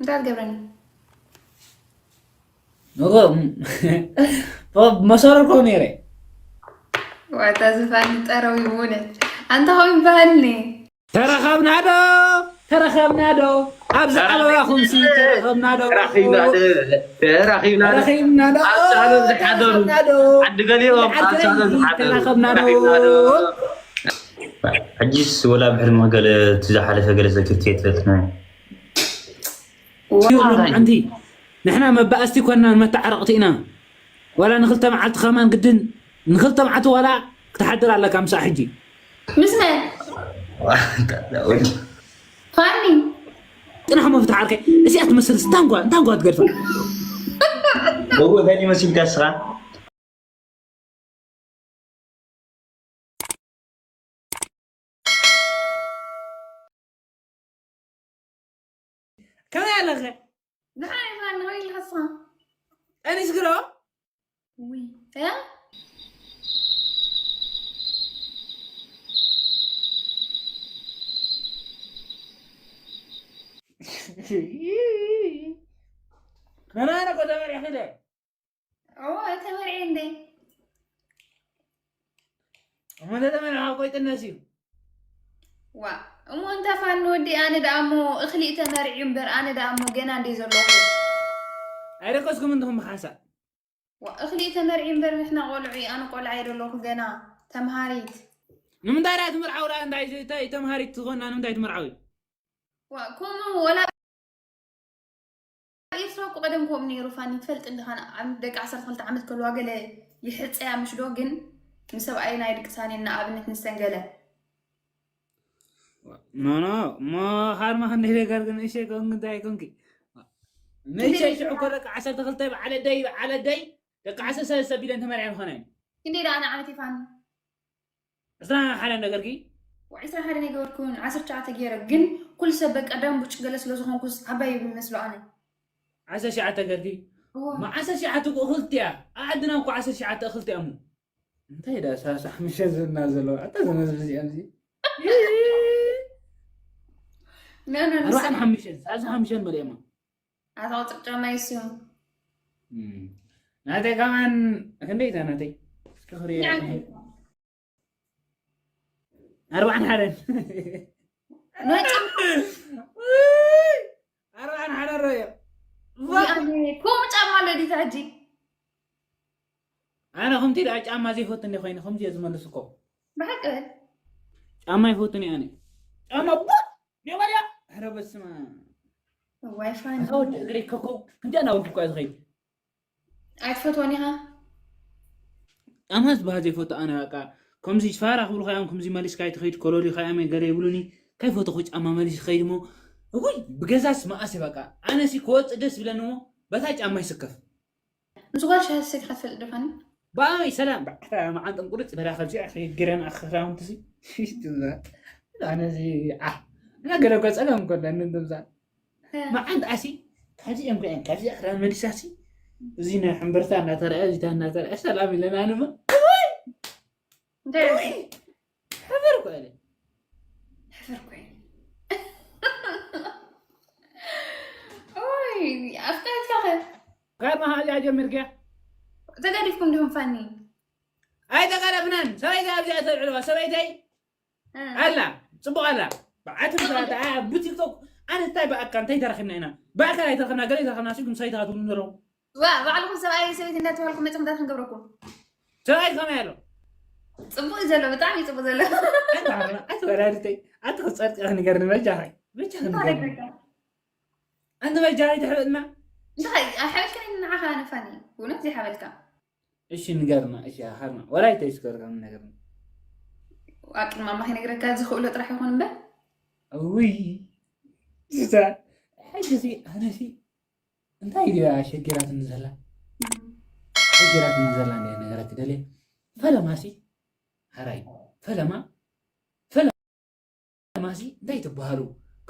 እንታይ ትገብረኒ? ንጎ መሰረኮ ነይረ። ዋታ ዝፋኒ ጠረው ይሙነ ኣንተ ኸው ይበሃልኒ። ተረኸብና ዶ? ተረኸብና ዶ? ኣብዚ ኣበባኹም ሲ ተረኸብና ዶ? ተራኺብና ዶ? ተራኺብና ዶ? ተረኺብና ዶ? ኣብ ሳሎን ዝሓደሩ ተረኸብና ዶ? ዓዲ ገሊኦም ኣብ ዓዲ ሳሎን ገሊኦም ዝሓደሩ ተረኸብና ዶ? ተራኺብና ዶ? ሕጂስ ወላ ብሕልሚ ገለ እቲ ዝሓለፈ ገለ ዘኪርክዮ ትፈትነ ሎማዓንቲ ንሕና መባእስቲ ኮና መተዓረቕቲ ኢና። ዋላ ንክልተ መዓልቲ ከማን ግድን ንክልተ መዓልቲ ዋላ ክትሓድር ኣለካ ምሳእ ሕጂ። ምስ መን? ፋኒ። ጥናሕ መፍትሕ ዓርከይ እዚኣ ትመስል ስታንጓ እንታንጓ ትገድፋ። እዎ እንታይ ይመስልካ እስኻ? ከመይ ኣለኸ? ደሓን ኢኻ ንኸይድ ኢልካ እስኻ? ጠኒስክሮ? ውይ። እ? መናነ ኮ ተመሪሕኺ ዶ? እዎ ተመርዒ እንዴ? እሞ እንተተመሪሕኻ እኮ ይጥነስ እዩ። ዋ እሞ እንተ ፋኒ ወዲ ኣነ ደኣ እሞ እኽሊ ተመርዒ እምበር ኣነ ደኣ እሞ ገና እንዴ ዘለኹ። ኣይደቀስኩም እንዲኹም ብሓንሳእ። ዋ እኽሊ ተመርዒ እምበር ንሕና ቆልዑ ኣነ ቆልዓ እየ ዘለኹ ገና ተምሃሪት። ንምንታይ ደኣ ትምርዓዊ ደኣ እንታይ እንታይ ተምሃሪት ትኾና ንምንታይ ትምርዓዊ? ዋ ከምኡ ወላ ኤርትራ እኮ ቀደም ከምኡ ነይሩ ፋኒ ትፈልጥ እንዲኻ ኣብ ደቂ ዓሰርተ ክልተ ዓመት ከልዋ ገለ ይሕጸያ ምሽ ዶ ግን ንሰብኣየን ኣይድቅሳን እየን ንኣብነት ንሰን ገለ ኖ ኖ እሞ ሃርማ ክንደይ ነገር ግን እሺ ኮንክ እንታይ ኮንክ ንእሽተይ ሽዑ እኮ ደቂ ዓሰርተ ክልተ በዓል ኣደይ በዓል ኣደይ ደቂ ዓሰርተ ሰለስተ ቢለን ተመርዐን ኾነ ክንደይ ደኣ ንዓመት ይፋኒ ዕስራን ሓደን ነገርኪ ዕስራን ሓደን ኣይገበርኩን ዓሰርተ ትሽዓተ ገይረ ግን ኩሉ ሰብ በቃ ደንቡጭ ገለ ስለ ዝኾንኩስ ዓባይ ይመስሎ ኣነ ዓሰርተ ትሽዓተ ገርኪ እዎ መዓሰርተ ትሽዓተ እኮ እኽልቲ እያ ኣብ ዓድና እኮ ዓሰርተ ትሽዓተ እኽልቲ እያ እሞ እንታይ ዳ ሰላሳ ሓሙሽተ ዝብልና ዘለዉ ኣታ ዘመዝብዚ ኣብዚ ኖ ኖ ኖ ኣርባዓን ሓሙሽተን ሰላሳ ሓሙሽተን መሊኦማ ኣታ ቁፅር ጫማ ይስዩ ናተይ ከማን ክንደይ እታ ናተይ እስኪ ክሪኦ ኣርባዓን ሓደን ኣርባዓን ሓደን ረዮ ከምኡ ጫማ ኣሎ ዲታ ሕጂ ኣነ ከምቲ ደኣ ጫማ ዘይፈቱ እንደ ኮይኑ ከምዚ እየ ዝመልስ እኮ ብሓቂ ጫማ ይፈቱን እየ ኣነ ጫማ ቡት ኔባልያ ሕረ በስመ ዋይፋይ ኣታ ወዲ እግረይ ከኮው ክንዲ ኣናወልኩ እኳ ዝኸይድ ኣይትፈትዎን ኢኻ ጫማ ዝበሃል ዘይፈቱ ኣነ በቃ ከምዚ ፋራ ክብሉካ እዮም ከምዚ መሊስካ ይትኸይድ ኮሎሊካ እዮም ገለ ይብሉኒ ከይፈተኹ ጫማ መሊስ ይኸይድ እሞ እውይ ብገዛስ መኣስ በቃ ኣነሲ ክወፅእ ደስ ይብለኒ እሞ በታ ጫማ ይስከፍ ምስ ጓል ሻሂ ሰቲኻ ትፈልጥ ዶ ፋኒ ብኣበይ ሰላም ብዓታ መዓንጥን ቁርፅ በላ ከብዚኣ ከይግረን ኣኸራውንትሲ ኣነዚ ዓ እና ገለ እኮ ፀገም እኮ ኣለኒ እንደምዛ መዓንጣ ኣሲ ካብዚኦም ኮይን ካብዚኣ ክዳን መሊሳሲ እዚ ናይ ሕምብርታ እናተረኣየ እዚታ እናተረኣየ ሰላም ኢለና ንሞ እንታይ ሕፍር እኮ ኢለ ሕፍር ኮይኑ ኦይ ኣፍቃሪትካ ኸ ካብ መሃልያ ጀሚርካ ተጋዲፍኩም ዲኹም ፋኒ ኣይተቀረብናን ሰበይተይ ኣብዚኣ ተልዕልዋ ሰበይተይ ኣላ ፅቡቅ ኣላ ብዓት ብቲክቶክ ኣነ እንታይ ብኣካ እንታይ ተረኪብና ኢና ብኣካል ኣይተረከብና ገለ ተረከብና ሲ ግን ሰይታት እውን ዘለዉ ዋ ባዕልኩም ሰብኣይ ሰበይቲ እንዳተባልኩም መፅም እንታይ ክንገብረኩም ሰብኣይ ከመይ ኣሎ ፅቡቅ እዩ ዘሎ ብጣዕሚ እዩ ፅቡቅ ዘሎ ኣቲ ወላዲተይ ኣቲ ክፀርጢ ንገርኒ በጃኸይ በጃ ክንገርኒ ኣንቲ በጃኸይ ትሕበጥና እንታይ ኣይሓበልከኒ ንዓኻ ነፋኒ ብእውነት ዘይሓበልካ እሺ ንገርና እሺ ሃርና ወላይ ተይስገርካ ንገርና ኣቅድሚ ኣማ ከይነግረካ ዝኽእሎ ጥራሕ ይኹን እምበር ውይ ዝታ ሕጂ ሲ ኣነሲ እንታይ ድያ ሸጊራትኒ ዘላ ሸጊራትኒ ዘላ እንደ ነገራት ደልየ ፈለማ ሲ ሓራይ ፈለማ ፈለማ ሲ እንታይ ትበሃሉ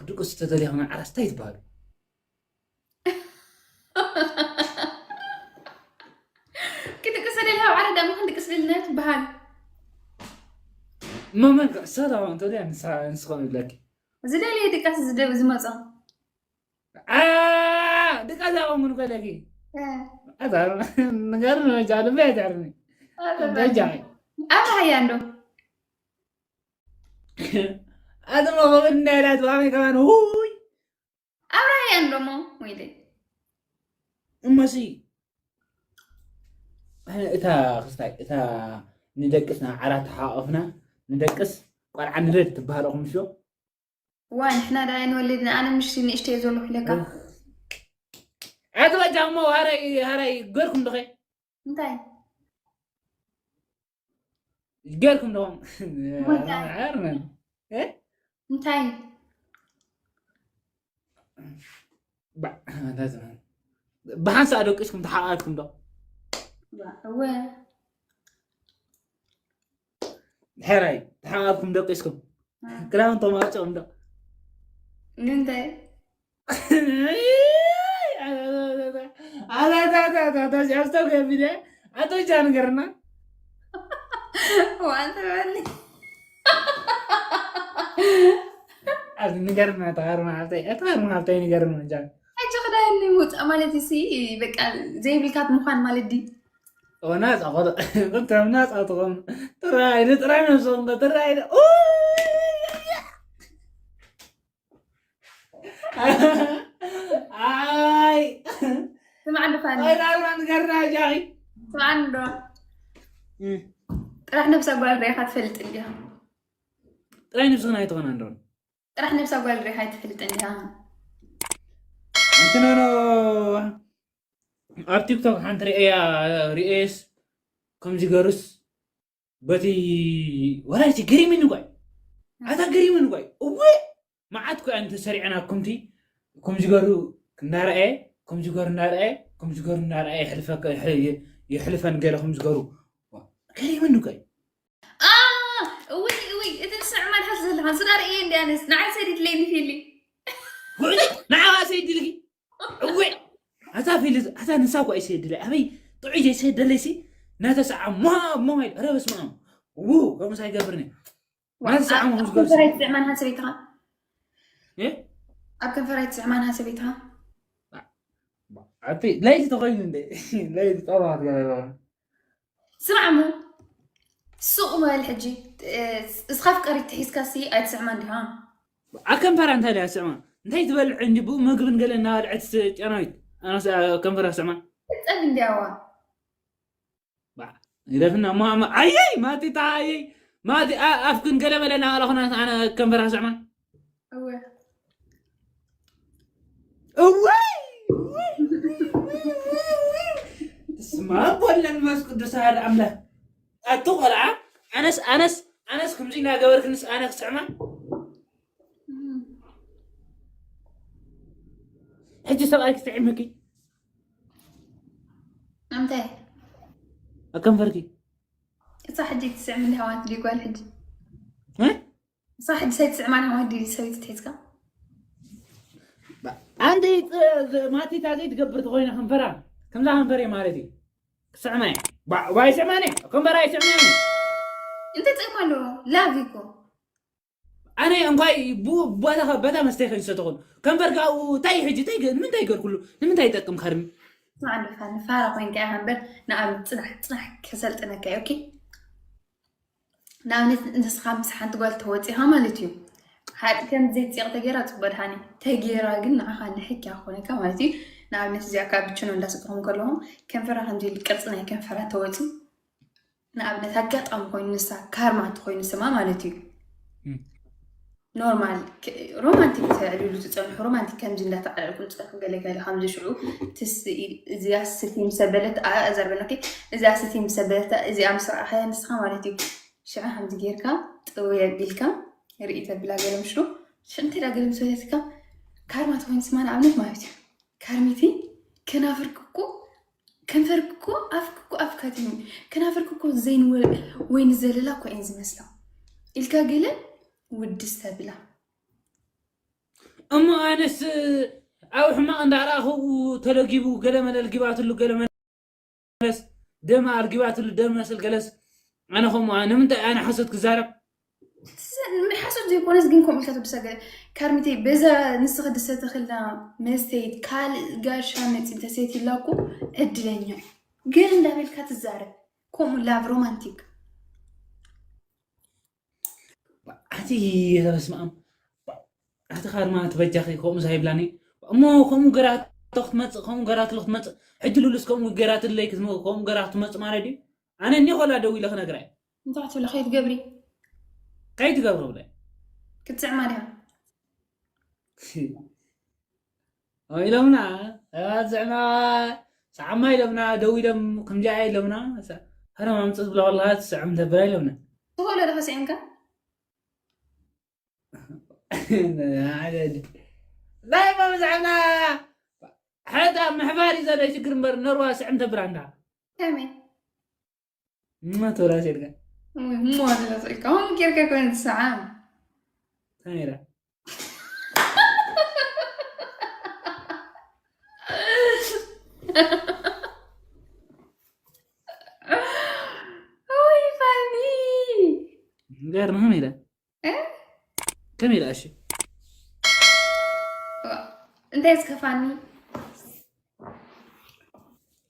ክድቅሱ ተደልያ ከመ ዓራስ እንታይ ትበሃሉ ክድቅስ ደልያ ኣብ ዓረዳ ምኽን ድቅስ ደልና ትበሃል መመን ክዕሰራ እንተልያ ንስኻ ንስኻ ይብለኪ ዝደልየ ድቃስ ዝደ- ዝመጾ ድቃ ዛቆም ምን ፈለጊ? ኣዛ ነገር ነው ጃሉ ቤት ያርኒ ደጃ ኣብርሃያ እንዶ ኣዚ መኸብን እንዳይላት ዋሚ ከማን ውይ ኣብርሃያ እንዶሞ ወይደ እመሲ እታ ክስታይ እታ ንደቅስና ዓራት ተሓቆፍና ንደቅስ ቆልዓ ንረድ ትበሃለኹም ሾ ዋ ንሕና ደኣ ኣይንወልድን ኣነ ምሽ ንእሽተይ ዘለኹ ኢለካ ኣቲ በጃ እሞ ሃረይ ሃረይ ገርኩም ድኸ እንታይ ገርኩም ድኸም እንታይ? ዓርመን እ እንታይ ብሓንሳእ ደቂስኩም ተሓቃፍኩም ዶ እወ ድሕራይ ተሓቃፍኩም ደቂስኩም ክዳውንቶም ኣውፅኦም ዶ ንምንታይ ኣላታታታታዚኣስተው ከቢደ ኣቶ ጃ ንገርና ዋንተ በኒ ንገርና ተቃርማ ሃብተይ ተቃርማ ሃብተይ ንገርና ጃ ሕጂ ክዳን ምውፃእ ማለት ሲ በቃ ዘይብልካት ምኳን ማለት ድዩ ወናፃ ቆልዑ ናፃ ትኾኑ ጥራይ ንጥራይ ነብስኹም ትራይ ኣይ ስማዕ እንዶ ፋኒ ኣይራራ ንገርና ጃኺ ስማዕ እንዶ ጥራሕ ነብሳ ጓል ሪኢኻ ትፈልጥ እንዲኻ ጥራይ ነብስኽና ኣይትኾና እንዶ ጥራሕ ነብሳ ጓል ሪኢኻ ኣይትፈልጥ እንዲኻ እንትን ሆኖ ኣብ ቲክቶክ ሓንቲ ርእያ ርእየስ ከምዚ ገሩስ በቲ ወላይቲ ገሪምኒ ጓይ ኣታ ገሪምኒ ጓይ እወ መዓት ኮ እንተ ሰሪዕና ኩምቲ ከምዚ ገሩ እንዳረኣየ ከምዚ ገሩ እንዳረኣየ ከምዚ ገሩ እንዳረኣየ የሕልፈን ገለ ከምዚ ገሩ ገሪምኒ ጓይ እውይ እውይ እቲ ንስዕማን ሓስ ዘለካ ስዳር እየ እንዲ ኣነስ ንዓይ ሰዲድ ለይ ንፊሊ ውዕሊ ንዓዋ ሰይድልኪ እወ ኣታ ፊል ኣታ ንሳ እኳ ይሰድለ ኣበይ ጥዑይ ዘይሰደለይሲ ናተሰዓ ሞ ሞባይል ረ በስመ ኣብ ው ከምስ ኣይገብርኒ ናተሰዓ ሞ ዝገብር ከንፈራይ ትስዕማን ሓሰበይትኻ እ? ኣብ ከንፈራይ ትስዕማን ሓሰበይትኻ ኣቲ ለይቲ ተኾይኑ እንደ ለይቲ ጠባ ትገበረ ስማዕ እሞ ሱቕ በል ሕጂ እስኻ ፍቀሪት ተሒዝካ ሲ ኣይትስዕማን ዲኻ ኣብ ከንፈራ እንታይ ድያ ስዕማ እንታይ ትበልዕ እንጂ ብኡ ምግብን ገለ እናበልዐት ጨናዊት ኣነስ ከንፈራ ስዕማ ጸብ እንዲያዋ ይደፍና እሞ ኣማ ኣየይ ማቲታ ኣየይ ማቲ ኣፍክን ገለ በለ እናበለኹና ኣነ ከንፈራ ስዕማ እወ እወይ ስማ ቦለን መንፈስ ቅዱስ ሓደ ኣምላክ ኣቲ ቆልዓ ኣነስ ኣነስ ኣነስ ከምዚ እናገበርክንስ ኣነ ክስዕማ ሕጂ ሰብኣይ ክስዕመኪ እንታይ ኣከንፈርኪ እዛ ሕጂ ትስዕም እንዲ ሃዋት ድዩ ጓል ሕጂ እ? እዛ ሕጂ ሳይ ትስዕማን ሃዋት ድዩ ሰበይቲ ትሒዝካ ኣንቲ ማቲታ ዘይትገብር ተኮይነ ከንፈራ ከምዛ ከንፈር ማለት እዩ ክስዕማ ባይ ስዕማኒ ከንፈራ ይስዕማኒ እንታይ ጸማ ኣለዎ ላቭ እኮ ኣነ እንኳይ ብኡ በታ በታ መስተ ይኸይድ ሰተኹን ከንፈር ካብኡ እንታይ ሕጂ እንታይ ገ- ንምንታይ ይገርኩሉ ንምንታይ ይጠቅም ከርሚ ንፋራ ኮይንካ ኢኻ እምበር ንኣብነት ፅናሕ ፅናሕ ከሰልጥነካ እዩ ኦኬ ንኣብነት ንስኻ ምስ ሓንቲ ጓል ተወፂኻ ማለት እዩ ሓጢ ከም ዘይትፅቕ ተጌራ ፅቡቅ ድሓኒ ተጌራ ግን ንዓኻ ንሕክ ክኾነካ ማለት እዩ ንኣብነት እዚኣ ካብ ብችኖ እንዳሰጥኹም ከለኹም ከንፈራ ከምዚ ኢሉ ቅርፂ ናይ ከንፈራ ተወፂ ንኣብነት ኣጋጣሚ ኮይኑ ንሳ ካርማ እንተኮይኑ ስማ ማለት እዩ ኖርማል ሮማንቲክ ተዕልሉ ትፀንሑ ሮማንቲክ ከምዚ እንዳተዓለልኩም ፀንሑ ገለገለ ከምዚ ሽዑ ትስ እዚኣ ስቲ ምሰበለት ኣዘርበለኪ እዚኣ ስቲ ምሰበለት እዚኣ ምስ ረኣኻያ ንስኻ ማለት እዩ ሽዑ ከምዚ ጌርካ ጥው የቢልካ ርኢ ተብላ ገለ ምሽሉ ሽንቲ ዳ ገለ ምስ በለትካ ካርማ ትኮይን ስማ ንኣብነት ማለት እዩ ካርሚቲ ከናፍርክ እኮ ከንፈርክ እኮ ኣፍክ እኮ ኣፍካት እዩ ከናፍርክ እኮ ዘይንወ ወይ ንዘለላ እኮ እየን ዝመስላ ኢልካ ገለ ውድስ ተብላ እሞ ኣነስ ኣብ ሕማቕ እንዳረኣኹ ተለጊቡ ገለ መለልጊባትሉ ገለ መለስ ደም ኣልጊባትሉ ደም መስል ገለስ ኣነ ከምኡ ንምንታይ ኣነ ሓሶት ክዛረብ ሓሶት ዘይኮነስ ግን ከምኡ ኢልካ ትወድሳ ገለ። ካርሚተይ በዛ ንስኺ ድሰተኽላ መስተይት ካልእ ጋሻ መፂ እንተሰይትላኩ ዕድለኛ እዩ። ግን እንዳበልካ ትዛረብ ከምኡ ላቭ ሮማንቲክ። ኣቲ ተበስማም ኣቲ ካርማ ትበጃኺ ከምኡ ሳይብላኒ እሞ ከምኡ ገራቶ ክትመፅእ ከምኡ ገራትሎ ክትመፅእ ሕጂ ሉሉስ ከምኡ ገራትለይ ክትመ- ከምኡ ገራ ክትመፅእ ማለት ድዩ? ኣነ እኒ ኮላ ደው ኢለ ክነግራ እየ። እንታይ ክትብለ ከይትገብሪ ከይትገብሪ ብለ ክትስዕማ ዲኻ? ኢሎምና ሰባት ዝዕማ ሰዓማ ኢሎምና ደው ኢሎም ከምዚኣ ኢሎምና። ሀረም ኣምፅእ ዝብላ ከለካ ትስዕም ተብላ ኢሎምና። ትኽእሎ ዶ ከስዕምካ? ናይ መብዛዕና ሕታ ምሕባር እዩ ዘሎ ሽግር እምበር ነርዋ ስዕም ተብላ እንዳ ከመይ? እማ ተብላ ሴድካ እሞ ኣለዘልካ ሆም ጌርካ ኮነ ትሰዓም። ተሜራ ወይ ፋኒ ገርና ከመይ ኢለ እ? ከመይ ኢለ እሺ እንታይ ዝከፋኒ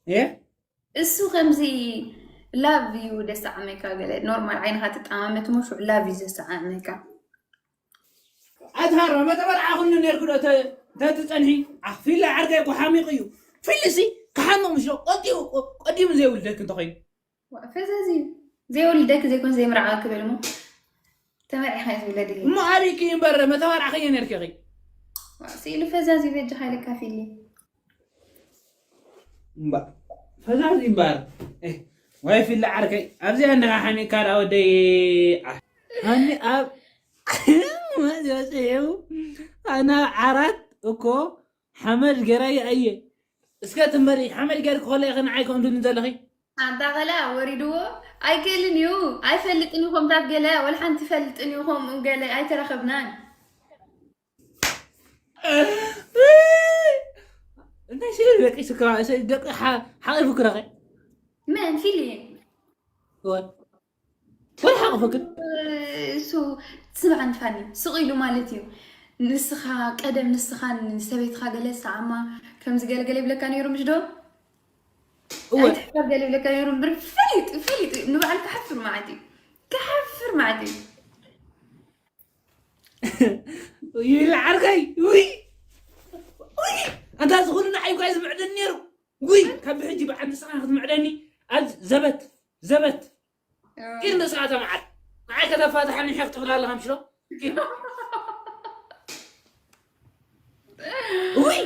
እ እሱ ከምዚ ላቭ እዩ ደስዓመካ ገለ ኖርማል ዓይንካ ትጠማመት ሞ ሽዑ ላቭ እዩ ዘሰዓመካ ኣትሃሮ መተበርዓ ኩሉ ነርኩ ዶ ተትጸንሒ ኣኽፊላ ዓርከይ እኮ ሓሚቑ እዩ ፊልሲ ክሓምቕ ምሽ ቀዲሙ ቀዲሙ ዘይውልደክ እንተኾይኑ ፈዛዚ ዘይወልደክ ዘይኮን ዘይምርዓወ ክብል ሞ ተመርዒኻ እዩ ዝብለ ድል እሞ ኣበይኪ እምበር መተባርዓኸየ ነርኪኺ ስኢሉ ፈዛዚ በጃኻ ኢለካ ፊሊ እምባ ፈዛዚ እምበር ወይ ፊላ ዓርከይ ኣብዚኣ እንድኻ ሓሚእካ ደኣ ወደይ ሃኒ ኣብ መፅኡ ኣና ዓራት እኮ ሓመድ ገይራ ይኣየ እስከ ትንበሪ ሓመድ ገይር ክኾለ ኢኸ ንዓይ ከምድኒ ዘለኺ ኣንታ ኸላ ወሪድዎ ኣይክእልን እዩ ኣይፈልጥን እዩ ከምታት ገለ ወላ ሓንቲ ይፈልጥን እዩ ከምኡ ገለ ኣይተረኸብናን እንታይ ስለ ደቂ ስክራ ደቂ ሓቂፉ ክረኸ መን ፊሊ ወል ሓቂፉ ክን እሱ ስማዕ እንፋኒ ስቕ ኢሉ ማለት እዩ ንስኻ ቀደም ንስኻን ሰበይትኻ ገለ ሰዓማ ከምዚ ገለገለ ይብለካ ነይሩ ምሽ ዶ እወ ኣይትሕፈር ገለ ይብለካ ነይሩ እምበር ፈሊጡ ፈሊጡ ንባዕሉ ክሓፍር ማለት እዩ ክሓፍር ማለት እዩ ይብላ ዓርከይ ውይ ውይ ኣንታ ዝኹሉ ንዓይ እኳ እዩ ዝምዕደኒ ነይሩ ውይ ካብ ብሕጂ በዓል ንስኻ ክትምዕደኒ ኣብ ዘበት ዘበት ኢድ ንስኻ ተምዓድ ንዓይ ከተፋትሓኒ ሕቕ ትብል ኣለኻ ምሽሎ ውይ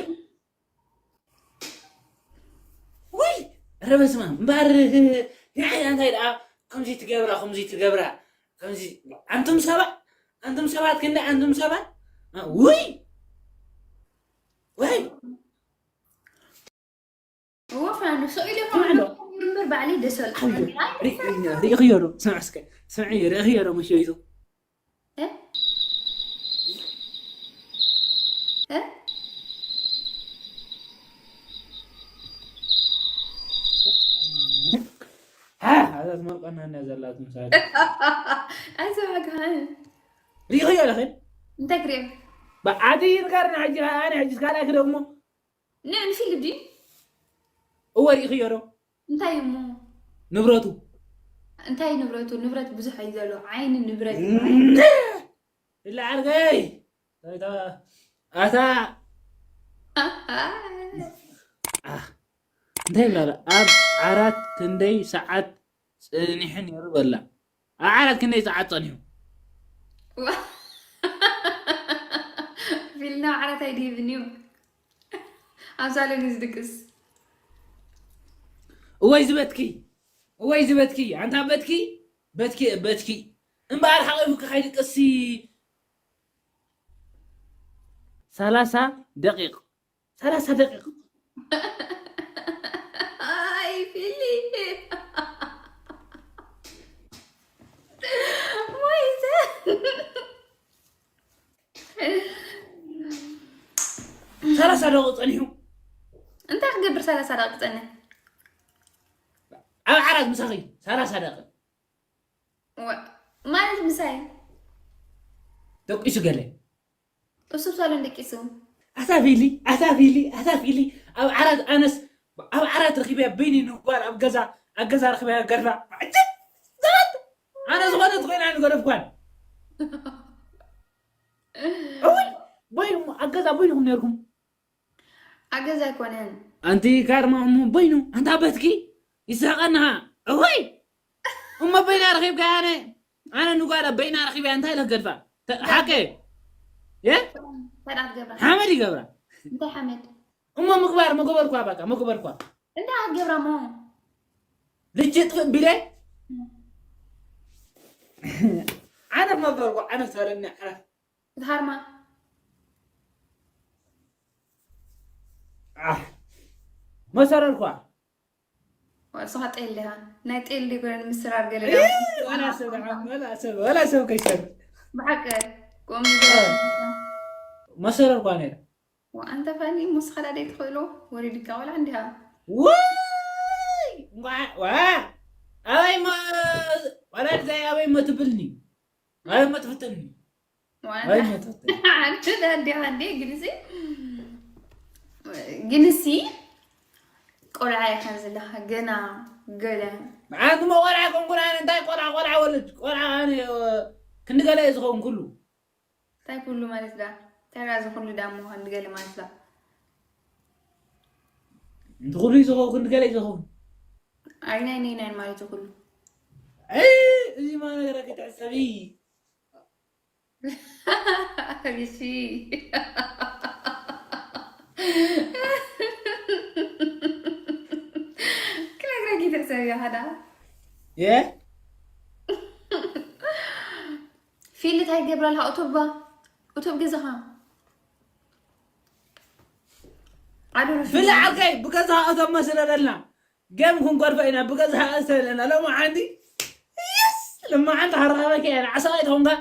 ውይ ኧረ በስመ ኣብ እምበኣር ንዓይ እንታይ ደኣ ከምዚ ትገብራ ከምዚ ትገብራ ከምዚ ኣንቱም ሰባት ኣንቱም ሰባት ክንደይ ኣንቱም ሰባት ውይ ወይ እዎ ፋኑ ስቕ ኢሉ ይኾን እምበር ባዕለይ ደሰል ሪእኽዮ ዶ ስምዕ እስከ ስምዕ ሪእኽዮ ዶ መሸይቱ ኣዛት መርቀና እያ ዘላት ምሳሌ ኣይዘባግሃን ሪእኽዮ ኣለኽን እንታይ ክሪኦ ብዓዲ ይንካርና ሕጂ ኣነ ሕጂ ካልኣክ ደግሞ ንዕ ንፊልም ድዩ እወ ሪእኽዮ ዶ እንታይ እሞ ንብረቱ እንታይ ንብረቱ ንብረት ብዙሕ እዩ ዘሎ ዓይኒ ንብረት ኢላ ዓርከይ ኣታ እንታይ ይብላሉ ኣብ ዓራት ክንደይ ሰዓት ፀኒሑ ነይሩ በላ ኣብ ዓራት ክንደይ ሰዓት ፀኒሑ ፊልና ዓራት ኣይድህብን እዩ ኣብ ሳሎን እዩ ዝድቅስ እወይ ዝበትኪ እወይ ዝበትኪ ኣንታ በትኪ በትኪ በትኪ እምበኣር ሓቂፉኪ ከይድቅሲ ሰላሳ ደቂቕ ሰላሳ ደቂቕ ኣይ ፊሊ ወይዘ ሰላሳ ደቂቕ ፀኒሑ እንታይ ክገብር ሰላሳ ደቂቕ ፀንሕ ኣብ ዓራት ምሳኺ ሰላሳ ደቂቕ ማለት ምሳይ ደቂሱ ገለ እሱብ ሳሎን ደቂሱ ኣታ ፊሊ ኣታ ፊሊ ኣታ ፊሊ ኣብ ዓራት ኣነስ ኣብ ዓራት ረኺበያ በይኒ ንጓል ኣብ ገዛ ኣብ ገዛ ረኺበያ ገድላ ዓጀብ ሰባት ኣነ ዝኾነት ኮይና ንገደፍኳን እውይ በይኑ ኣብ ገዛ በይኑኹም ነርኩም ኣብ ገዛ ኣይኮነን ኣንቲ ካርማ እሞ በይኑ ኣንታ በትኪ ይስሕቀና እወይ እሞ በይና ረኺብካ ኣነ ኣነ ንጓላ በይና ረኺብያ እንታይ ለገድፋ ሓቀ የ እንታይ ደኣ ትገብራ ሓመድ ይገብራ እንታይ ሓመድ እሞ ምግባር መገበርኳ በቃ መገበርኳ እንታይ ደኣ ትገብራ እሞ ልጅ ጥፍእ ቢለ ዓነፍ መበርኳ ዓነፍ ተረኒ ዓነፍ ክትሃርማ መሰረርኳ ንስኻ ጤል ዲኻ ናይ ጤል ዲጎን ምስራር ገለ ወላ ሰብ ከይሰብ ብሓቂ ቆም መሰረርኳ ነይረ ኣንተ ፋኒ ሙስኻ ዳደይ ትኽእሎ ወሪድካ ቆልዓ እንዲኻ ውይ እንኳዕ ዋ ኣበይ ሞ ወላዲተይ ኣበይ ሞ ትብልኒ ኣበይ ሞ ትፍትኒ ኣበይ ሞ ትፍትኒ ሓንቲ ዳዲኻ እንዴ ግንሲ ግንሲ ቆልዓ ኢኻ ዘለኻ ገና ገለ መዓት ሞ ቆልዓ ኮንኩን ኣነ እንታይ ቆልዓ ቆልዓ ወልድ ቆልዓ ኣነ ክንዲ ገለ እየ ዝኸውን ኩሉ እንታይ ኩሉ ማለት ዳ እንታይ ዳ ዝኩሉ ዳ እሞ ክንዲ ገለ ማለት ዳ እንት ኩሉ ይዝኸው ክንዲ ገለ ይዝኸውን ኣይናይ ነይናይ ማለት እዩ ኩሉ እዚ ማ ነገረ ክትሕሰቢ ቢሲ ክነግረኪ ትሕሰብ እያ ኸዳ የ ፊል እንታይ ገብረልካ እቶባ እቶብ ገዛኻ ኣዶሮ ፍለ ዓርከይ ብገዛኻ እቶም መስለለና ገም ክንጎርፈ ኢና ብገዛኻ እስተለና ሎማዓንቲ የስ ሎማዓንቲ ሃራበኪ እያ ንዓሳቓይ ተኾንካ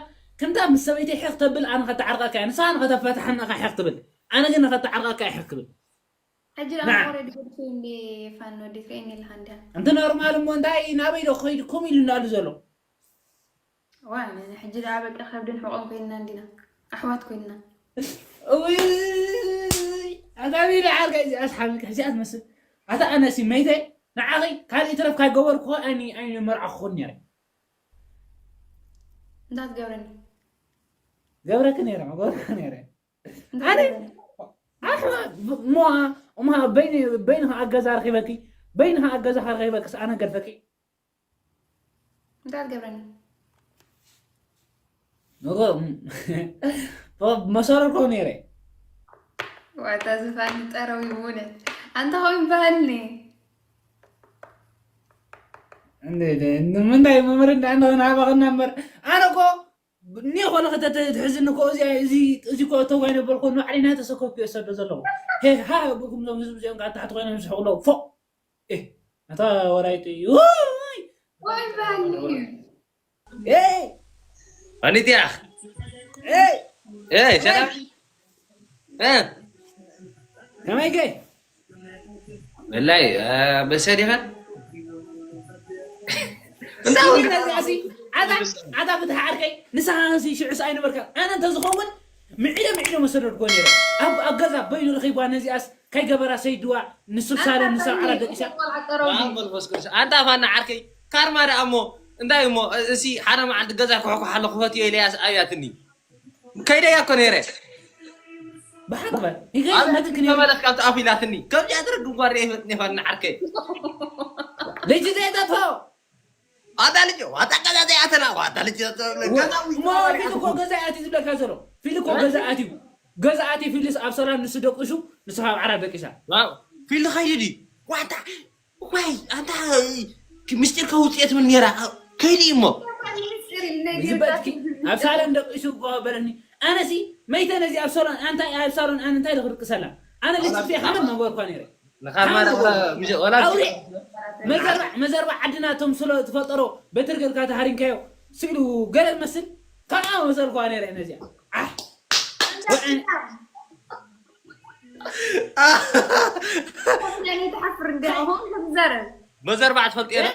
ከምታ ምስ ሰበይቲ ሕኽ ተብል ኣነ ከተዓርቀካ እያ ንስኻ ንኸተፈታሕኒ ኢኻ ሕኽ ትብል ኣነ ግን ንኸተዓርቀካ እየ ሕኽ ክብል ሕጂ ደኣ ንዓ። ወረድ ገድኩ እንዲ ፋኖ ዲ ትርእየኒ ኣለኻ እንዲያ እንተ ኖርማል እሞ እንታይ ናበይ ዶ ክኸይድ ኮም ኢሉ እንዳሉ ዘሎ ዋ ሕጂ ደኣ በቃ ከብድን ሕቆን ኮይንና እንዲና ኣሕዋት ኮይንና እውይ ኣጋቢለ ዓርከይ እዚኣ ስሓቢካ እዚኣ ትመስል ኣታ ኣነሲ መይተ ንዓኺ ካልእ ትረፍ ካይገበርኩ ኣይኒ ኣይኒ መርዓ ክኾን ነይረ እንዳትገብረኒ ገብረክ ነይረ መገብረክ ነይረ ኣነ ኣሕዋ እሞ እሞ በይኒ በይንኻ ኣገዛ ረኺበኪ በይንኻ ኣገዛ ረኺበክስ ኣነ ገድፈኪ እንታይ ትገብረኒ ንጎ መሰረኮ ነይረ ዋታ ዝፋን ጠረው ይቡነ ኣንተ ኸው ይበሃልኒ ምንታይ መምህር እንዳ እንዳ ናባቕና እምበር ኣነ እኮ እኒ ኮነ ከተትሕዝኒ እኮ እዚ እዚ እዚ እኮ እተዋይ ነበር እኮ ንባዕለይ ናይ ተሰከፍኩ እየ ሰዶ ዘለኹ ሄ ሃ ብኩም ዞም ህዝቢ እዚኦም ከዓ ታሕቲ ኮይኖም ዝስሕቁ ኣለዉ ፎ እታ ወራይቱ እዩ ወይ ባኒ ኤይ ኣኒትያ ኤይ ኤይ ሰላም እ ከመይከ ወላይ በሰዲኻ እንታይ ነዚኣሲ ኣታ ኣታ ፍትሒ ዓርከይ ንስኻ ሲ ሽዑስ ኣይነበርካ ኣነ እንተዝኸውን ምዒደ ምዒደ መሰደድኮ ነይረ ኣብ ኣብ ገዛ በይኑ ረኺብዋ ነዚኣስ ከይገበራ ሰይድዋ ንስብ ሳለ ንሳ ዓራት ደቂሳ መንፈስ ቅዱስ ኣንታ ፋና ዓርከይ ካርማ ደኣ እሞ እንታይ እሞ እሲ ሓደ መዓልቲ ገዛ ክሕኩሕ ኣሎ ክፈትዮ ኢለያስ ኣብያትኒ ከይደያ እኮ ነይረ ብሓቂ በል ይገርመትክ ነይሩ ተመለስ ካብቲ ኣፍ ኢላትኒ ከምዚኣ ትረግም ጓር ይፈትኒ ፋና ዓርከይ ልጅ ዘይጠፍኦ ዋታ ልጅ ዋታ ገዛ ዘይኣተና ዋታ ልጅ እሞ ፊል እኮ ገዛ ኣትዩ ዝብለካ ዘሎ ፊል እኮ ገዛ ኣትዩ ገዛ ኣትዩ ፊልስ ኣብ ሰላም ንሱ ደቂሱ ንስኻ ኣብ ዓራት ደቂሳ ፊል ኸይዲ ድዩ ዋታ ዋይ ኣንታ ምስጢር ከውፅኤት ምን ነራ ከይዲ እሞ ዝበትኪ ኣብ ሳሎን ደቂሱ እኮ በለኒ ኣነሲ መይተ ነዚ ኣብ ሳሎን ኣንታ ኣብ ሳሎን ኣነ እንታይ ክድቅሰላ ኣነ ልጅ ፊ ሓመድ ነበርኳ ነይረ ንኻርማ ወላ ኣውሬ መዘርባ መዘርባ ዓድና እቶም ስለ ዝፈጠሮ በትር ጌርካ ተሃሪምካዮ ስኢሉ ገለ መስል ከምኣ መሰልኳ ነይረ ነዚኣ ዓሕ ወዐን ትሓፍር እንዲኹም ከምዘረብ መዘርባ ትፈልጥ የለ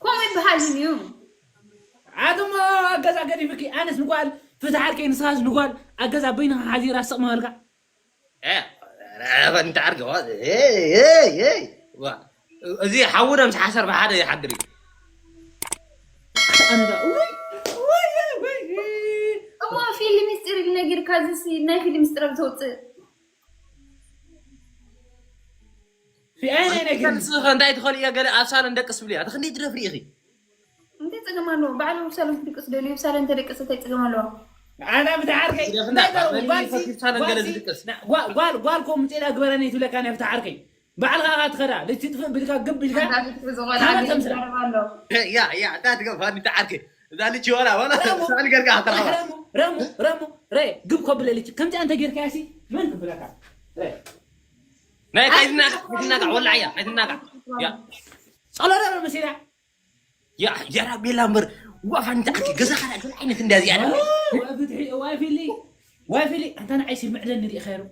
ከምኡ ይበሃል እዩ ኣቱሞ ኣገዛ ገዲፍኪ ኣነስ ንጓል ፍትሓት ከይንስኻስ ንጓል ኣገዛ በይንኻ ሓዚራ ስቕ መበልካ። እንተዓርገ እዚ ሓውና ምስ ሓሰር ብሓደ ይሓድር እዩ። እሞ ፊልም ሚስጢር ነጊርካ፣ እዚ ናይ ፊልም ሚስጢር ተውፅእ። እንታይ ትኸል እያ ገለ ኣብ ሳሎን ደቅስ ብልያ ትኽንደይ ትደፍሪ ኢኺ። እንታይ ፀገም ኣለዎ? ባዕሉ ኣብ ሳሎን ክድቅስ ደልዩ ኣብ ሳሎን ተደቅስ እንታይ ፀገም ኣለዎ? ኣና ብትዓርከይ ጓል ኮ ምፅላ ግበረኒ ትብለካ ናይ ብትዓርከይ ባዕልኻ ካ ትኸዳ ልጅ ትጥፍእ ብልካ ግብ ኢልካ ያ ያ እንታይ ትገፋኒ ትዓርከይ እዛ ልጅ ወላ ወላ ሳል ገርካ ትረኸባ ረሙ ረሙ ረሙ ረ ግብ ኮብለ ልጅ ከምዚኣ እንተ ጌርካያ ሲ መን ክብለካ ናይ ካይትናጋ ካይትናጋ ወላዓያ ካይትናጋ ያ ጸሎረ መሲላ ያ እንጀራ ቤላ እምበር ዋፋ ንትዓርኪ ገዛኻ ዳ ገለ ዓይነት እንዳ እዚኣ ዋይ ፊሊ ዋይ ፊሊ ኣንታ ንዓይ ሲምዕደኒ ሪኢኸ ሩ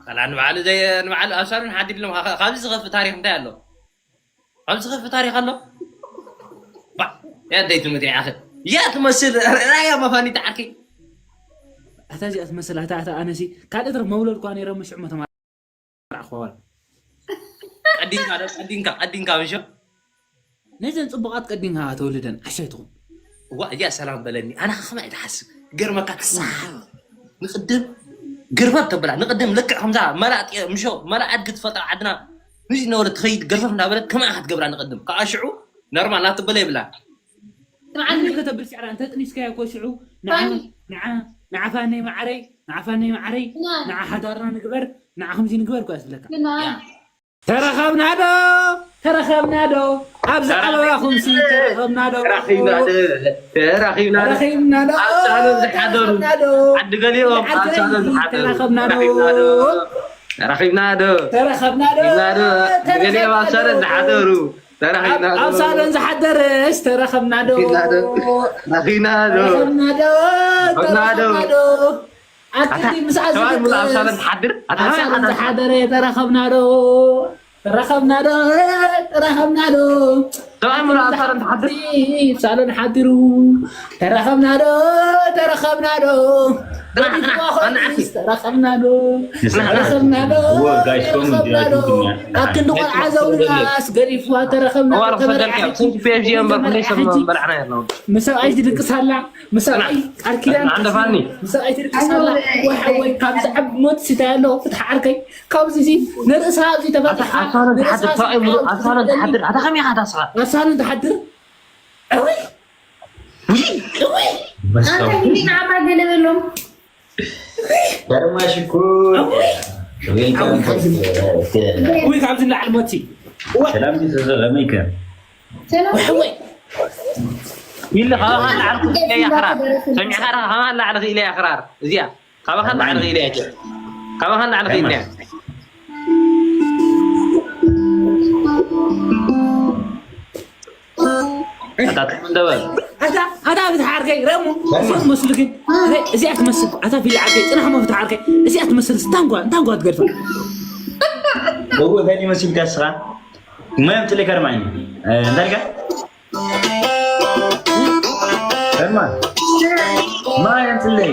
ከላ ንባዕሉ ዘይ ንባዕሉ ኣብ ሳሎን ሓዲሎም ካብዚ ዝኸፍእ ታሪክ እንታይ ኣሎ? ኣብዚ ዝኸፍእ ታሪክ ኣሎ? ያ ደይ ትምት ያኸ ያ ትመስል ራያ መፋኒ ትዓርኪ ኣታ እዚኣ ትመስል ኣታ ኣታ ኣነሲ ካልእ ትረፍ መውለድ ኳ ነይረ ምሽዑ መተማ ቀዲንካ ዶ ቀዲንካ ቀዲንካ ምሾ ነዘን ፅቡቃት ቀዲንካ ተወልደን ዓሻ ይትኹን ዋ እዚኣ ሰላም በለኒ ኣነ ከመይ ትሓስብ ገርመካ ትሰሓብ ንቅድም ገርበብ ተብላ ንቅድም ልክዕ ከምዛ መላእ ምሾ መላእ ኣድጊ ትፈጥራ ዓድና ንዚ ነበረ ትኸይድ ገርበብ እንዳበለት ከመይ ክትገብራ ንቅድም ከዓ ሽዑ ነርማል ናትበለ ይብላ ንዓኒ ከተብል ስዕራ እንተ ጥኒስካዮ እኮ ሽዑ ንዓ ንዓ ንዓ ፋነይ ማዓረይ ንዓ ፋነይ ማዓረይ ንዓ ሓዳርና ንግበር ንዓ ከምዚ ንግበር እኮ ያስብለካ ተረኸብና ዶ ተረኸብና ዶ ኣብዚ ዓበባ ኩምሲ ተረኸብና ዶ ተረኺብና ዶ ተረኺብና ዶ ተረኺብና ዶ ኣብ ሳሎን ዝሓደሩ ዓዲ ገሊኦም ኣብ ሳሎን ዝሓደሩ ተረኸብና ዶ ተረኺብና ዶ ተረኸብና ዶ ተረኸብና ዶ ዓዲ ገሊኦም ኣብ ሳሎን ዝሓደሩ ተረኺብና ዶ ኣብ ሳሎን ዝሓደረስ ተረኸብና ዶ ረኺብና ዶ ተረኸብና ዶ ረኺብና ዶ ተረኸብና ዶ ኣክሊ ምስኣ ከባቢ ሙሉ ኣብ ሳሎን ትሓድር ኣታ ኣብ ሳሎን ዝሓደረ ተረኸብና ዶ ተረኸብና ዶ ተረኸብና ዶ ከባቢ ሙሉ ኣብ ሳሎን ትሓድር ሳሎን ሓዲሩ ተረኸብና ዶ ተረኸብና ዶ ጥራሕ ጥራሕ ዋና ዓርኪ ተረኸብና ዶ ተረኸብና ዶ እዎ ጋይስ ኮም ተረኸብና ዶ ኣብ ክንዲ ቆልዓ ዘውልቃስ ገዲፍዋ ተረኸብና ዶ ተመላእሓቲ ፒኤስጂ እምበር ክንደይ ሰብ በላዕና የለውን ምሰብኣይ ትድቅስ ኣላ ምሰብኣይ ቃል ኪዳን ዓንደፋኒ ምሰብኣይ ትድቅስ ኣላ ወይ ሓወይ ካብዚ ዓብ ሞት ስታይ ኣሎ ፍትሓ ዓርከይ ካብዚ እዚ ንርእሳ ኣብዚ ተፈትሓ ኣሳኖን ትሓድር ሰብኣይ ሙሉ ኣሳኖን ትሓድር ኣታ ከመይ ኢኻ ታስኻ ኣሳኖን ትሓድር እወይ እወይ ኣንተ እንዲ ንዓማ ገለ በሎም ዳርማ ሽኩር ዌልካም እወይ ካብዚ ንላዕሊ ሞት ሰላም ሰላም ከመይ ከ ሰላም እወይ ኢለ ካባኻ ንላዕሊ ክኢለ እያ ክራር ሰሚዕካ ዲኻ ካባኻ ንላዕሊ ክኢለ እያ ክራር እዚኣ ካባኻ ንላዕሊ ክኢለ እያ ካባኻ ንላዕሊ ክኢለ እያ ኣታ ትም እንደበል ኣታ ኣታ ብትሓርከይ ረሙ ሶት መስሉ ግን እዚኣ ትመስል ኣታ ፊልዓርከይ ፅናሕ ሞ ብትሓርከይ እዚኣ ትመስል ስታንጓ እንታንጓ ትገድፋ እዎ እንታይ ይመስልካ እስኻ ማይ ኣምፅለይ ከርማኝ እንዳልካ ከርማ ማይ ኣምፅለይ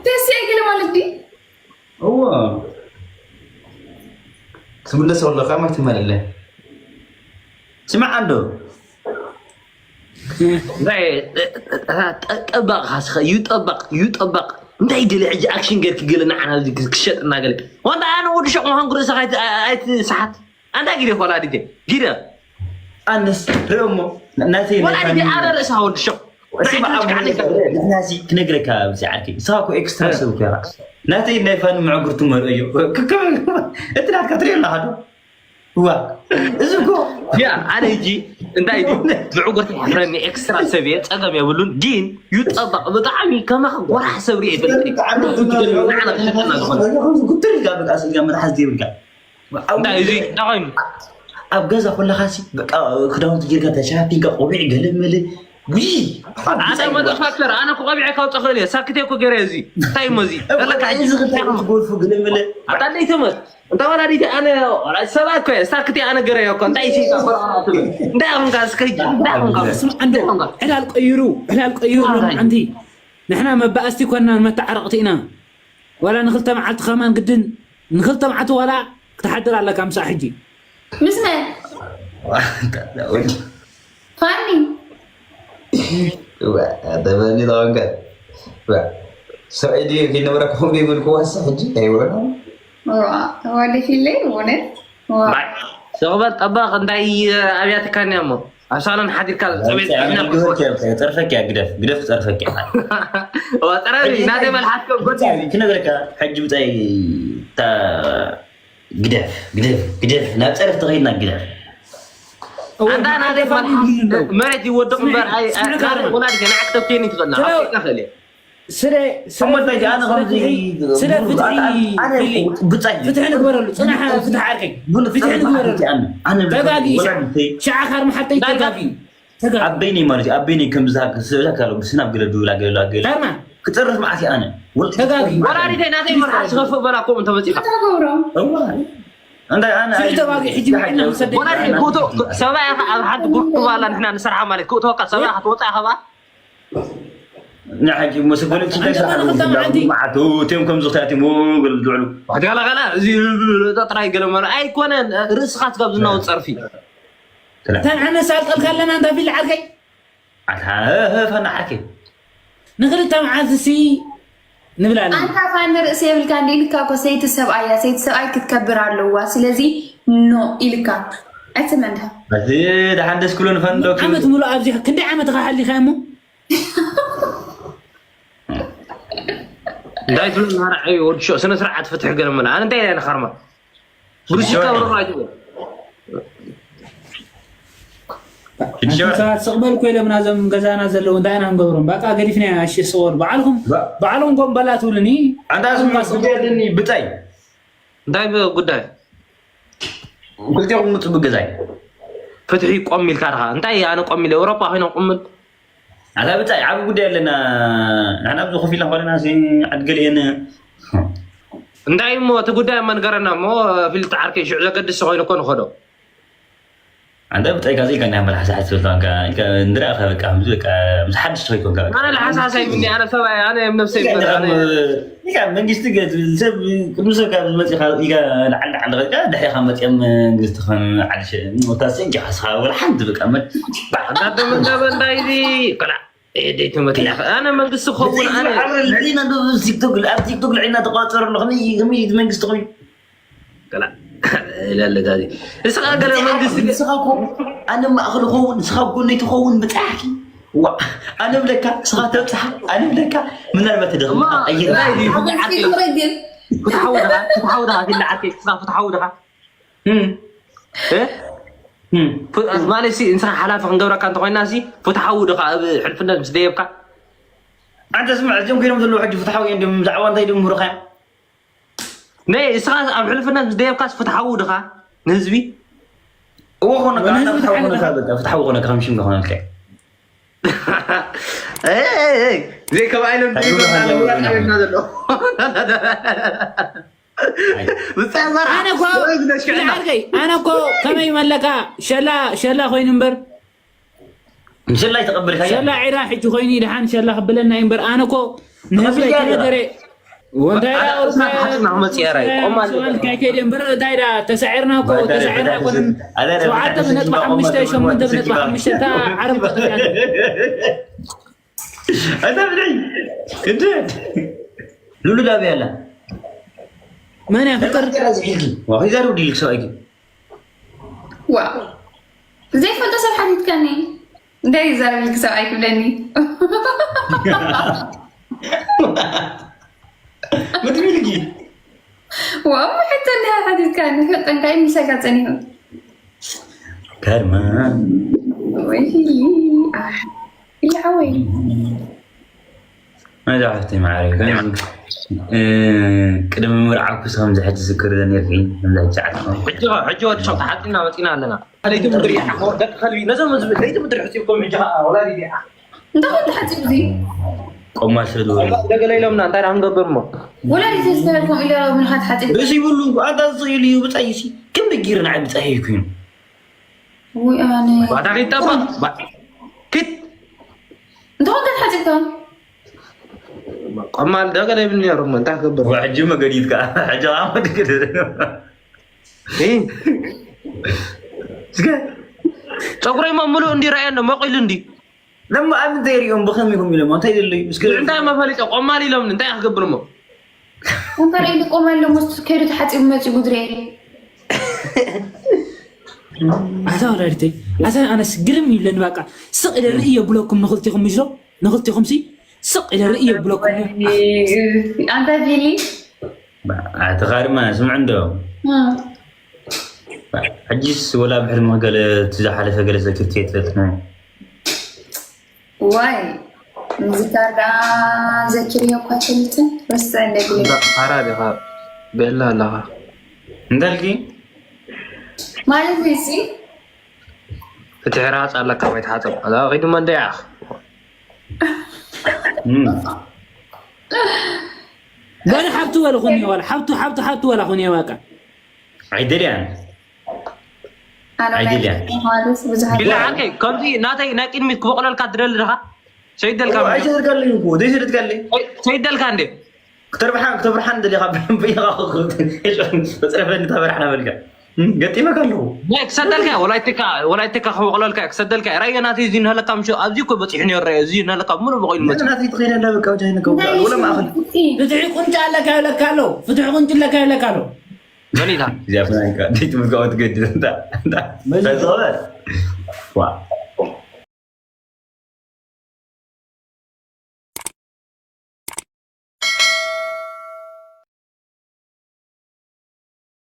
ደስ ይግል ማለት ድዩ እዎ ትምለስ ከለኻ ማይ ትመልእለይ ስማዕ ኣንዶ ጠባቕ ካስኸ ዩ ጠባቕ ዩ ጠባቕ እንታይ ገለ ሕጂ ኣክሽን ገርክ ገለ ንዓና ኣብዚ ክሸጥና ገለ ወንዳ ኣነ ወዲ ሸቕ ምዃንኩ ርእስኻ ኣይትስሓት ኣንታ ጊደ ኮላ ዲጀ ጊደ ኣነስ ርእሞ ናተይ ወላ ዲጀ ኣረ ርእስኻ ወዲ ሸቕ ንሕናሲ ክነግረካ ብዚ ዓርከይ ንስኻ እኮ ኤክስትራ ሰብ እኮ ኢኻ ናተይ ናይ ፋኒ መዕጉርቲ መርኦ እዩ እቲ ናትካ ትሪኦ ኣለኻ ዶ ዋ እዚ እኮ ያ ኣነ ሕጂ እንታይ ድዩ ምዕጉርቲ ሕፍረኒ ኤክስትራ ሰብ እየ ፀገም የብሉን ግን ዩ ጠባቕ ብጣዕሚ ከማኻ ጎራሕ ሰብ ሪአ ይፈልጥ ጉትር ኢልካ በቃ ስልካ መትሓዚ ዘይብልካ እንታይ እዚ እንታይ ኮይኑ ኣብ ገዛ ኮለኻሲ በቃ ክዳውንቲ ጌርካ ተሸፋፊንካ ቆቢዕ ገለመለ ጉይ ኣነ መዘፋክተር ኣነ ክቆቢዐ ካውፀ ክእል እየ ሳክቴ እኮ ገይረ እዚ እንታይ እሞ እዚ ዘለካ ሕጂ እዚ ክዳውንቲ ጎልፉ ገለመለ ኣታ ደይተመት እንታ ወላዲት ኣነ ቆልዓ ሰብኣይ እኮ እየ። ስታክቲ ኣነ ገረ እኮ እንታይ ሲ ቆልዓ ትብል? እንታይ ኣኹንካ እስከ እንታይ ኣኹንካ? ስምዓ እንዶ ዕላል ቀይሩ፣ ዕላል ቀይሩ ሎማዓንቲ። ንሕና መባእስቲ ኮንና መተዓረቕቲ ኢና። ዋላ ንክልተ መዓልቲ ከማን ግድን ንክልተ መዓልቲ ዋላ ክትሓድር ኣለካ ምሳእ ሕጂ። ምስ መን? ፋኒ። ተበኒ ተቐንቀ ሰብኣይ ድዩ ከይነበረ ከምኡ ይብል ክዋሳ ሕጂ ኣይውዕሎ። ዋደፊለይ እውነት። ስቕበል ጠባቕ እንታይ ኣብያትካ እኒያ እሞ ኣብ ሳሎን ሓዲርካ ፀቤት ሒዝና ጸርፈኪያ ግደፍ ግደፍ ጸርፈኪያ ጠራቢ ናተይ መልሓስከ ጎድ ክነግረካ ሕጂ ብታይ ግደፍ ግደፍ ግደፍ ናብ ጸርፍ ተኸይድና ግደፍ ኣንታ ናተይ መልሓስ መሬት ይወድቕ እምበር ወላድ ገና ክተብከኒ ትኽእል ክእል ስለ ስለ ፍትሒ ንግበረሉ። ፅናሕ ፍትሒ ዓርከይ ፍትሒ ንግበረሉ። ተጋጊ ሻዓ ካር መሓተይ ተጋጊ ኣብ በይነይ ማለት እዩ። ኣብ በይነይ ከም ዝሃክ ስእላ ካሎ ብስናብ ገለ ድውላ ገለ ገለ ካርማ ክጸርፍ መዓት ኣነ ተጋጊ ወላዲተይ ናተይ መርሓ ዝኸፍእ በላ ከምኡ እንተመፂኻ ተገብሮ እንታይ ኣነ ስሪ ተባጊ ሕጂ መዒና ክሰደ ወላዲተይ ፎቶ ሰብኣይ ኢኻ ኣብ ሓንቲ ጉባላ ንሕና ንሰርሓ ማለት ክእተወካ ሰብኣይ ኢኻ ትወፅእ ኢኻ ንሓጂ መሰጎነ እንታይ ስራሕ ኣለዎ? መዓቱ እቲኦም ከም ዝኽታትሞ ገለ ዝውዕሉ ገለገለ እዚ ጥራይ ገለ ማለት ኣይኮነን። ርእስኻ ስጋብ ዝናወ ፀርፊ እተን ዓመት ሳልጠልካ ኣለና እንታ ፊል ዓርከይ ኣታ ፈና ዓርከይ ንክልተ መዓልቲ ሲ ንብላ ኣለና። ኣንታ ፋኒ ርእሲ የብልካ እንዲ ኢልካ እኮ ሰይቲ ሰብኣይ እያ። ሰይቲ ሰብኣይ ክትከብር ኣለዋ። ስለዚ ኖ ኢልካ ኣይትመንዳ። በዚ ደሓን ደስ ክብሎ ንፈንዶ ዓመት ሙሉእ ኣብዚ ክንደይ ዓመት ኢኻ ሓሊኻ እሞ እንታይ ትብሉ ናርዓዩ ወዲ ሸው ስነ ስርዓት ፍትሒ ገለ መለ ኣነ እንታይ እየ ንኸርማ ብርሽካ ብረማ ኣይትበል ሰባት ስቕ በል እኮ ኢሎም ናዞም ገዛና ዘለዉ እንታይ ኢና ክንገብሮም? በቃ ገዲፍና ኣሽ ስወር በዓልኩም በዓሎም ጎምበላ ትብሉኒ ኣንታ ስሙ ጉዳይ ኣለኒ ብታይ እንታይ ጉዳይ ክልቴኹም ምፁ ብገዛይ ፍትሒ ቆም ኢልካ ድኻ እንታይ ኣነ ቆም ኢለ ኤውሮጳ ኮይኖም ቁምል ኣታ ብታይ ዓቢ ጉዳይ ኣለና ንሕና ኣብዚ ኮፍ ኢልና ኮለና ዓድገሊአን እንታይ እሞ እቲ ጉዳይ መንገረና እሞ ፊልጥ ዓርከይ ሽዑ ዘገድስ ኮይኑ እኮ ንኸዶ ኣንተ ብጣይ ካዚ ከና መላሓሳሓት ስልጣንካ እንድራኻ በቃ ከምዚ በቃ ምስ ሓድሽ ትኾይኮንካ ኣነ ለሓሳሳይ ብኒ ኣነ ሰብኣይ ኣነ ነብሰይ መንግስቲ ሰብ ቅድሚ ሰብ ካብ ዝመፅኻ ኢጋ ንዓል ንዓል ኸ ድሕሪኻ መፅኦም መንግስቲ ከም ዓድሽ ወታሲ እንጂ ሓስኻ ወላ ሓንቲ በቃ መ እንዳተመገበ እንዳይዚ ቆላ ኤደይ ትመት ኣነ መንግስቲ ኸውን ኣነ ቲክቶክ ኣብ ቲክቶክ ልዕና ተቋፀሩ ኣሎ ከመይ መንግስቲ ኮይኑ ገላ ኢለ ኣለካ እዚ እስኻ ገለ መንግስቲ ንስኻ እኮ ኣነ ማእኸል ኸውን ንስኻ ጎነይ ትኸውን ብፅሓኪ ዋ ኣነ ብለካ ንስኻ ተብፅሓ ኣነ ብለካ ምናልባት ተደኽም ፍትሓዊ ድኻ ፍትሓዊ ድኻ ፊላ ዓርከይ ንስኻ ፍትሓዊ ድኻ ማለት ሲ ንስኻ ሓላፊ ክንገብረካ እንተኮይና ሲ ፍትሓዊ ድኻ ኣብ ሕልፍነት ምስ ደየብካ ኣንተ ስምዕ እዚኦም ኮይኖም ዘለዉ ሕጂ ፍትሓዊ እዮም ድም ብዛዕባ እንታይ ድም ምሩኻ ነይ እስኻ ኣብ ሕልፍነት ምስ ደየብካስ ፍትሓዊ ድኻ ንህዝቢ እዎ ኮነ ፍትሓዊ ኮነ ፍትሓዊ ኮነ ከም ሽም ኮነ ልከ ዘይ ከባይሎም ዘይበና ዘሎ ኣነ እኮ ዓርከይ ኣነ እኮ ከመይ መለካ ሸላ ሸላ ኮይኑ እምበር ምሸላይ ተቐበልካ ሸላ ዒራ ሕጂ ኮይኑ ይድሓን ሸላ ክብለና እዩ እምበር ኣነ እኮ ንህዝበይ ተነገረ ወንታይ ሓፅና ክመፅእ እያ ራይ ቆማ ሰባልካ ከይደ እምበር እንታይ ዳ ተሳዒርና እኮ ተሳዒርና ኣይኮነን ሸውዓተ ነጥቢ ሓሙሽተ ሸሞንተ ነጥቢ ሓሙሽተ እታ ዓረብ ቀጠልያ ኣታ ብልዒ እንደ ሉሉ ዳብያ ኣላ መን እያ ፍቅር ሒዛ ዶ ዲልክ ሰብኣይኪ ዋው ዘይፈልጦ ሰብ ሓቲትካኒ እንታይ ይዛረብ ኢልክ ሰብኣይ ክብለኒ ምትሚልኪ ዋው ሕቶ እንድሕር ሓቲትካኒ ፈጠንካ ይምሰካ ፀኒሑ ከርማ ወይ ኢላዓወይ መዛ ሓፍቲ ማዕረ ቅድሚ ምርዓኩስ ከምዚ ሕጂ ዝክር ነርኪ ከምዚ ሕጂ ዓድኩም ሕጂ ሕጂ ወዲ ሸው ተሓፂና መፂና ኣለና ለይቲ ምድሪ ደቂ ከልቢ ነዞም ህዝቢ ለይቲ ምድሪ ሕፂብኩም ሕጂ ከዓ ወላዲት ኢኻ እንታይ ተሓፂቡ እዚ ቆማል ስለ ዝበሉ። ደገለ ኢሎምና እንታይ ደኣ ክንገብር እሞ? ወላዲት ዝተበልኩም ኢለ ምንኻት ሓፂ በዚ ይብሉ ኣታ ዝኽእል እዩ ብጻይሲ ከም ብጊር ንዓይ ብጻይ ይኩን ወይ ኣነ ባታ ኪድ ጠባ ኪድ እንተኾን ከት ሓፂብካ ቆማል ደገለ ይብል ነይሩ እሞ እንታይ ክገብር? ሕጂ መገዲትካ ሕጂ ኣመድግድ ጸጉረይ ሞ ምሉእ እንዲ ረኣየ እንዶ መቂሉ እንዲ ለማ ኣብ እንታይ ሪኦም ብኸም ይኹም ኢሎም እንታይ ደለዩ እስከ እንታይ መፈሊጠ ቆማል ኢሎም እንታይ ክገብር እሞ እንተርኢ ቆም ኣሎ ሞስ ከይዱ ተሓፂቡ መፂ ጉድሪ ኣዛ ኣነስ ግርም ይብለኒ በቃ ስቕ ኢለ ርእየ ብለኩም ንኽልቲኹም ይዞ ንኽልቲኹም ሲ ስቕ ኢለ ርእየ ብለኩም ኣንታ ቢሊ ኣቲ ኻድማ ስምዕ እንዶ ሕጂስ ወላ ብሕልሚ ገለ እቲ ዝሓለፈ ገለ ዘክርት የትለትና ዋይ ምዝካር ደኣ ዘኪርዮ እኳ ሸኒትን ረስዐ እንደግለ ሓራ ዲኻ ቤላ ኣለኻ እንዳልኪ ማለት እዚ እቲ ሕራፅ ኣለካ ወይ ተሓፀብ ኣዛ ኺድማ እንደ ያኽ እም። በለ ሓብቲ ወለ ኹን ዋላ ሓብቱ ሓብቱ ሓብቱ ወላ ኹን ዋቃ ኣይደልያን ኣነ ኣይደልያን። ማለት ብዙሓት ቢላ ዓርከይ ከምዚ ናተይ ናይ ቅድሚት ክበቕለልካ ትደሊ ድኻ ሰይደልካ ኣይሰደድካለይ እኮ ዘይሰደድካለይ ሰይደልካ እንዴ ክተርብሓ ክተብርሓ እንደሊኻ በይኻ ጽረፈኒ ተበርሓና በልካ ገጢመካ ኣለኹ ናይ ክሰደልካ ወላይትካ ወላይትካ ክበቕለልካ ክሰደልካ ራዮ ናተይ እዚ ንህለካ ምሽ ኣብዚ እኮ በፂሑ ነይሩ ራዮ እዚ ንህለካ ምሉእ በቂሉ መፂ ናተይ ትኸይድ ኣላ በቃ ወጃ ይነካ ወላ ማእኸል ፍትሒ ቁንጫ ኣለካ ይብለካ ኣሎ ፍትሒ ቁንጭ ኣለካ ይብለካ ኣሎ መኒታ እዚኣ ፍናንካ ደይትምዝጋቦ ትገድል እንታ እንታ ተዘበ ዋ